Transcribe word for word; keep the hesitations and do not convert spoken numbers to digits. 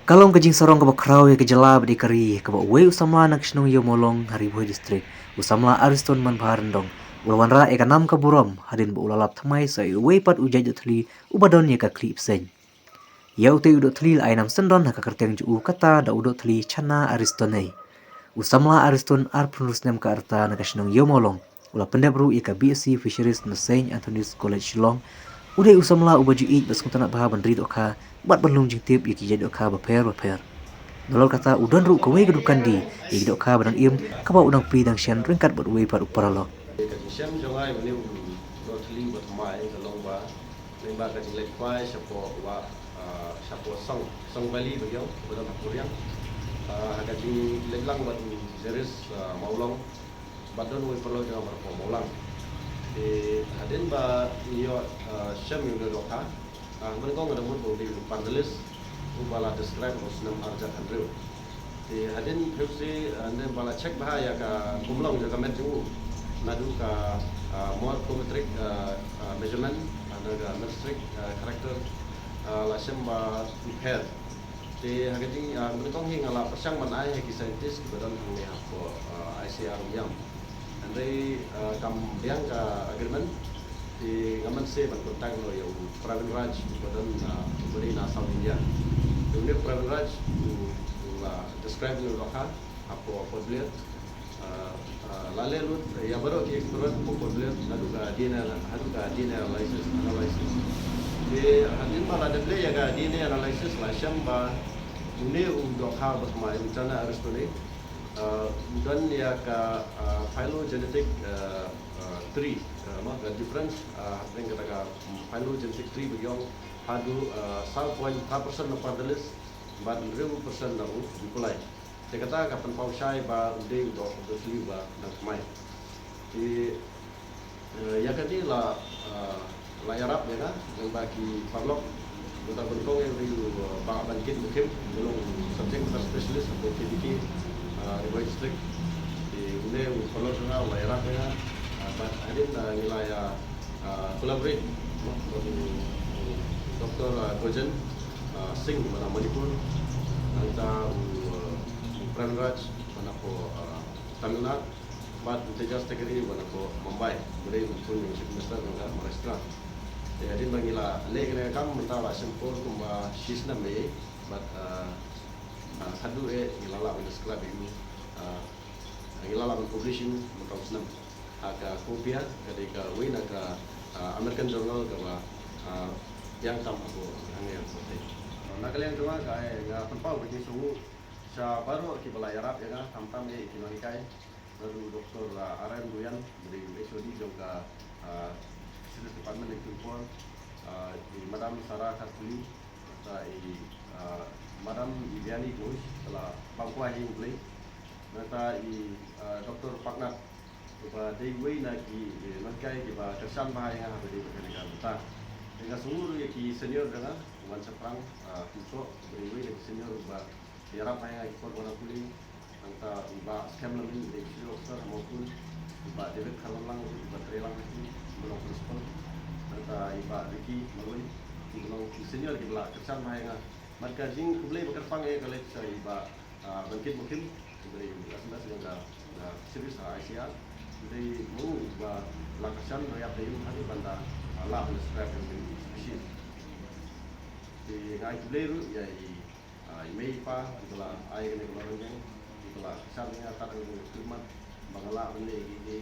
Ka long ka jingsarong kaba khraw ïa ka jylla bad ïa ka ri, kaba uwei u samla na ka shnong Ïew Mawlong ha Ri Bhoi District, u samla Ariston Manbha Ryndong, u la wanrah ïa ka nam ka burom hadien ba u la lap thymmai sa ïa uwei pat u jait dohthli uba don ïa ka khlieh bseiñ. Ïa utei u dohthli la ai nam syndon ha ka kyrteng jong u kata da u dohthli Chana Ariston ei. U samla Ariston, arphew hynriew snem ka rta, na ka shnong Ïew Mawlong, u la pyndep ruh ïa ka B Sc Fisheries na Saint Anthony's College Shillong. U dei u samla uba ju ïeit bad sngewtynnad bha ban ri dohkha bad ban lum jingtip ïa ki jait dohkha bapher bapher. Nalor kata, u don ruh kawei ka dukan die ïa ki dohkha ba dang im, kaba u dang plie dang shen ryngkat bad uwei pat u paralok. Ka jingshem jong nga ïa une u dohthli uba thymmai ka long ba, lyngba ka jingleit khwai shapoh wa, ah, shapoh Song, Song Valley ba ïong, ba don ha Puriang. Ah, ha ka jingleit lang bad u Jeris, ah, Mawlong, bad don uwei u paralok jong nga ba na Mawlang. Te hadien ba ngi ïoh, ah, shem ïa une u dohkha, ah, mynnyngkong nga da mut ba u dei u pardalis uba la describe ha u snem ar hajar khathynriew. Te hadien phi, ah, ne ba la check bha ïa ka kumlong jong ka met jong u, naduh ka, ah, morphometric, ah, ah, measurement, ah, na ka metric, ah, character, ah, la shem ba u pher. Te ha ka jing, ah, mynnyngkong hi nga la pyrshang ban ai ha ki scientist kiba don hangne hapoh, ah, I C R Umiam. Hynrei, ah, kam biang ka agreement, te nga mynse ban contact noh ïa u Pravin Raj uba don, ah, uba dei na South India. Te une u Pravin Raj u, u la describe une u dohkha hapoh Port Blair. Ah, ah, la leh lut ïa baroh ki experiment hapoh Port Blair, naduh ka D N A, haduh ka D N A analysis, analysis. Te hadien ba la dep leh ïa ka D N A analysis la shem ba une u dohkha ba thymmai, u Chana Ariston, ah, u don ïa ka, ah, phylogenetic, ah, ah, tree, ah, ma ka difference, ah, hapdeng kata ka, mm, phylogenetic tree ba ïong haduh, ah, saw point phra percent na pardalis bad hynriew percent na u E. coli. Te kata ka pynpaw shai ba u dei u doh, u dohthli uba dang thymmai. Te, eh, ïa kane la, eh, la ïarap ïa nga lyngba ki paralok. Mynta nyngkong ïa u dei u, eh, Bah Bankit Mukhim, u long subject matter specialist hapoh K V K, eh, Ri Bhoi District. Te une u paralok jong nga u la ïarap ïa nga, eh, bad hadien, eh, ngi la ïa, eh, collaborate, no, bad u, u Doctor, eh, Gojen, eh, Singh ba na Manipur, nangta u, eh, u Prem Raj ba na pdeng, eh, Tamil Nadu, bad u Tejas Tekari ba na pdeng Mumbai, ba dei u khun jong u Chief Minister jong ka Maharashtra. Te hadien ba ngi la leh kane ka kam mynta la shim por kumba shi snem ei, bad, eh, eh, haduh eh ngi la lah ban describe ïa u, eh, ngi la lah ban publish ïa u mynta u snem ha ka Copia, ka dei kawei na ka, ah, American journal kaba, ah, biang tam hapoh, hangne hapoh India. Na ka liang jong nga, ka, eh, nga pynpaw ka jingsngewnguh sha baroh kiba la ïarap ïa nga, khamtam eh ki nonghikai, naduh u Doctor, ah, R M Doyan, ba dei u H O D jong ka, ah, Fisheries Department ha Kynpor, ah, i Madam Sarah Kharkuli, nangta i, ah, Madam Viviani Ghosh, ka la bam kwai ha ïing U Blei, nangta i, ah, Doctor Paknat, uba dei uwei na ki, eh, nonghikai kiba kyrshan bha ïa nga haba dei bad kane ka bynta. Te nga sngewnguh ruh ïa ki senior jong nga, u Wan Shaphrang, ah, Kynsoh, uba dei uwei na ki senior uba ïarap bha ïa nga ha ki por ba nga dang pule. Nangta u Bah Skhem Lamin, uba dei fishery officer ha Mawphun, u Bah David Kharwanlang, uba trei lang ha ki, uba long principal. Nangta i Bah Ricky Maloi, uba long ki senior kiba la kyrshan bha ïa nga. Bad ka jingkhublei ba kyrpang eh ka leit sha i Bah, ah, Bankit Mukhim, uba dei u S M S jong ka, ah, fisheries ha I C R. Uba dei ma u uba la kyrshan, ba ïap da ïing haduh ban da, ah, lah ban describe ïa u species. Te nga ai khublei ruh ïa i, ah, i mei i pa kiba la ai kane ka lorongïing, kiba la kyrshan ïa nga tad haduh kane ka khlieh mat ba nga lah ban leh ïa kine,